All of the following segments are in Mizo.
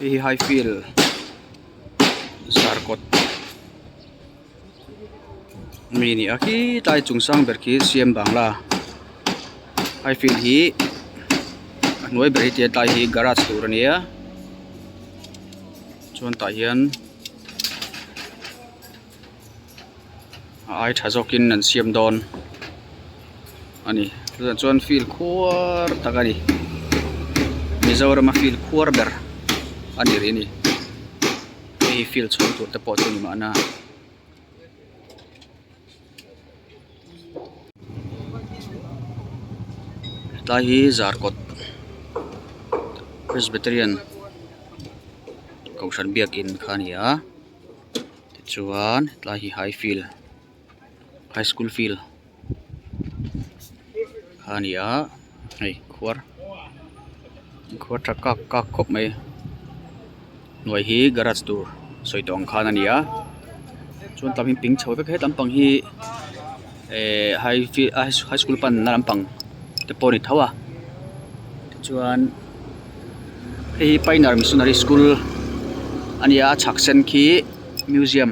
Hei hi highfield zarkawt mi a ni a khitlai chung sang ber khi siam bangla highfield hi a hnuai ber hi tia tlai hi garage tur a ni a chuan tah hian a ai tha zawkin an siam dawn a ni tunah chuan field khuar tak a ni Mizoram a field khuar ber a ni rih a ni hei hi field chhung tur te pawh chu a ni mahna. Hetlai hi Zarkawt Presbyterian Kohhran biakin kha a ni a. Tichuan hetlai hi high field high school field kha a ni a hei khuar khuar tha kak kak khawp mai hnuai hi garage tur sawi tawh ang khan a ni a chuan tam hi ping chho vek he lampang hi ehh high field high school panna lampang te pawh a ni tho a tichuan. Hei hi pioneer missionary school a ni a a chhak sen khi museum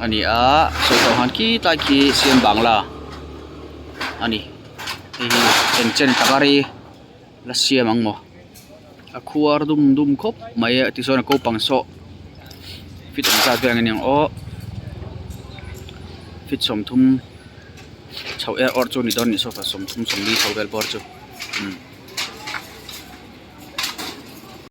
a ni a sawi tawh han khitlai khi siam bangla a ni hei hi eng chen tak a rei la siam ang maw a khuar dum dum khawp mai a tichuan a ko pang saw feet engzat vel nge ni ang aw feet 30 chho er awr chu a ni dawn a ni sofa 30 40 chho vel bawr chu.